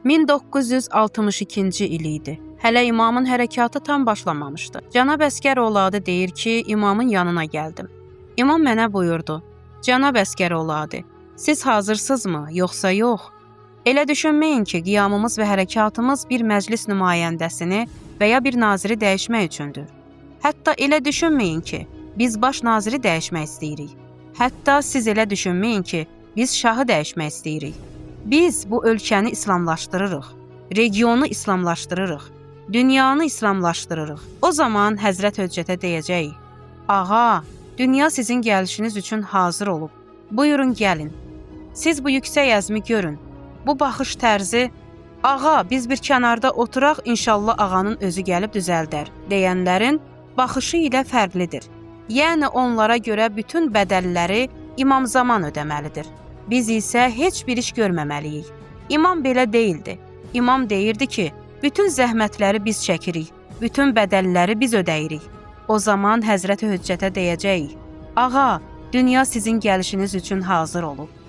1962-ci il idi. Hələ imamın hərəkatı tam başlamamışdı. Cənab Əsgəroladı deyir ki, imamın yanına gəldim. İmam mənə buyurdu: "Cənab Əsgəroladı, siz hazırsınızmı, yoxsa yox? Elə düşünməyin ki, qiyamımız və hərəkatımız bir məclis nümayəndəsini və ya bir naziri dəyişmək üçündür. Hətta elə düşünməyin ki, biz baş naziri dəyişmək istəyirik. Hətta siz elə düşünməyin ki, biz şahı dəyişmək istəyirik. Biz bu ölkəni islamlaşdırırıq, regionu islamlaşdırırıq, dünyanı islamlaşdırırıq. O zaman Həzrət Höccətə deyəcəyik: Ağa, dünya sizin gəlişiniz üçün hazır olub. Buyurun gəlin. Siz bu yüksək əzmi görün. Bu baxış tərzi Ağa, biz bir kənarda oturaq, inşallah ağanın özü gəlib düzəldər deyənlərin baxışı ilə fərqlidir. Yəni onlara görə bütün bədəlləri İmam Zaman ödəməlidir. Biz isə heç bir iş görməməliyik. İmam belə deyildi. İmam deyirdi ki, bütün zəhmətləri biz çəkirik, bütün bədəlləri biz ödəyirik. O zaman Həzrəti Höccətə deyəcəyik: Ağa, dünya sizin gəlişiniz üçün hazır olub.